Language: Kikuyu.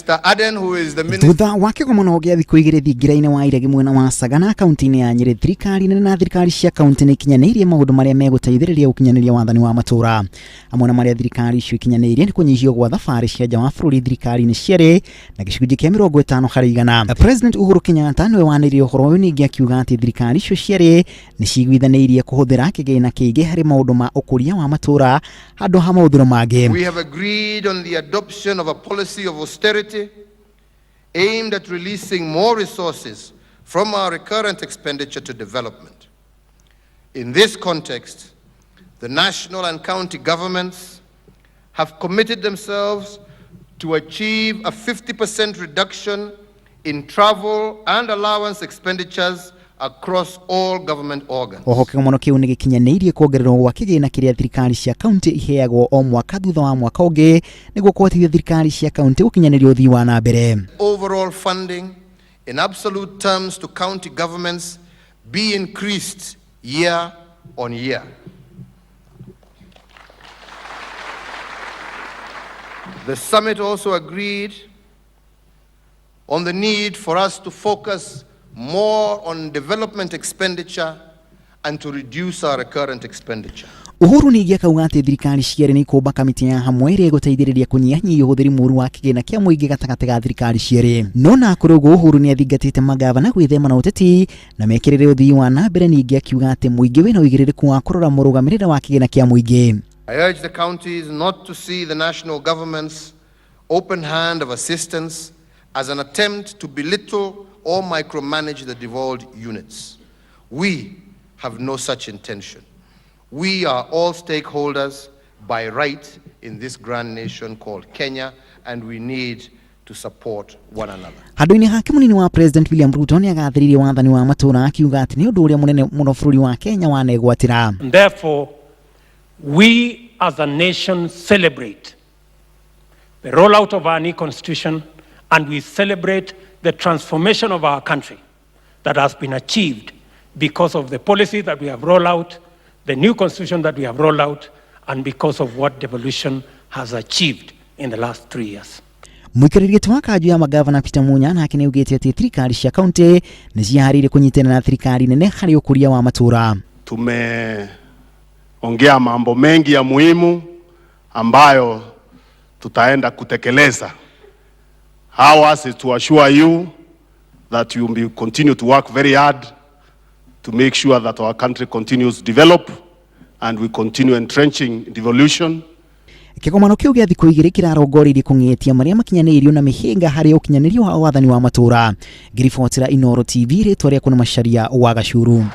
Mr. Aden, who is the minister. Thutha wa kĩgomano gĩa thikũ igĩrĩ thingira-inĩ wa Iregi mwena wa Sagana kaunti-inĩ ya Nyĩrĩ, thirikari nene na thirikari cia kaunti nĩ ikinyanĩirie maũndũ marĩa megũteithĩrĩria gũkinyanĩria wathani wa matũũra. Amwe na marĩa thirikari icio ikinyanĩirie nĩ kũnyihio gwa thabarĩ cia nja wa bũrũri thirikari-inĩ cierĩ na gĩcunjĩ kĩa 50%. President Uhuru Kenyatta nĩwe wanĩrĩire ũhoro ũyũ ningĩ akiuga atĩ thirikari icio cierĩ nĩ ciguithanĩirie kũhũthĩra kĩgĩna kĩingĩ harĩ maũndũ ma ũkũria wa matũũra handũ ha mahũthĩro mangĩ. We have agreed on the adoption of a policy of austerity aimed at releasing more resources from our recurrent expenditure to development. In this context, the national and county governments have committed themselves to achieve a 50% reduction in travel and allowance expenditures across all government organs. Oho kĩgomano kĩu nĩ gĩkinyanĩirie kuongererwo gwa kĩgĩna kĩrĩa thirikari cia kaunti iheagwo o mwaka thutha wa mwaka ũngĩ nĩguo kũhotithia thirikari cia kaunti gũkinyanĩria ũthii wa na mbere. Overall funding in absolute terms to county governments be increased year on year. The summit also agreed on the need for us to focus more on development expenditure and to reduce our recurrent expenditure. Uhuru ningĩ akauga atĩ thirikari cierĩ nĩ ikũmba kamĩtĩ ya hamwe ĩrĩa ĩgũteithĩrĩria kũnyihanyihia ũhũthĩri mũru wa kĩgĩna kĩa mũingĩ gatagatĩ ga thirikari cierĩ. No na kũrĩ ũguo Uhuru nĩ athingatĩte mangavana gwĩthema na ũteti na mekĩrĩre ũthii wa na mbere, ningĩ akiuga atĩ mũingĩ wĩna ũigĩrĩrĩku wa kũrora mũrũgamĩrĩre wa kĩgĩna kĩa mũingĩ. I urge the counties not to see the national government's open hand of assistance as an attempt to belittle or micromanage the devolved units. We have no such intention. We are all stakeholders by right in this grand nation called Kenya, and we need to support one another. Handũ-inĩ hake mũnini wa President William Ruto nĩ agathĩrĩirie wathani wa matũũra akiuga atĩ nĩ ũndũ ũrĩa mũnene mũno bũrũri wa Kenya wanegwatĩra. And therefore, we as a nation celebrate the rollout of our new constitution, and we celebrate the transformation of our country that has been achieved because of the policy that we have rolled out, the new constitution that we have rolled out, and because of what devolution has achieved in the last 3 years. Mũikarĩri gĩtĩ wa kanjũ ya magavana Peter Munya nake nĩ augĩte atĩ thirikari cia kaunti nĩ ciĩharĩirie kũnyitanĩra na thirikari nene harĩ ũkũria wa matũũra. Tumeongea mambo mengi ya muhimu ambayo tutaenda kutekeleza. Ours is to assure you that you will continue to work very hard to make sure that our country continues to develop and we continue entrenching devolution. Kĩgomano kĩu gĩa thikũ igĩrĩ kĩrarongoreirie kũng'etia marĩa makinyanĩirio na mĩhĩnga harĩ ũkinyanĩria wa wathani wa matũũra. Ngĩribotera Inooro TV, rĩtwa rĩakwa nĩ Macharia wa Gacuru.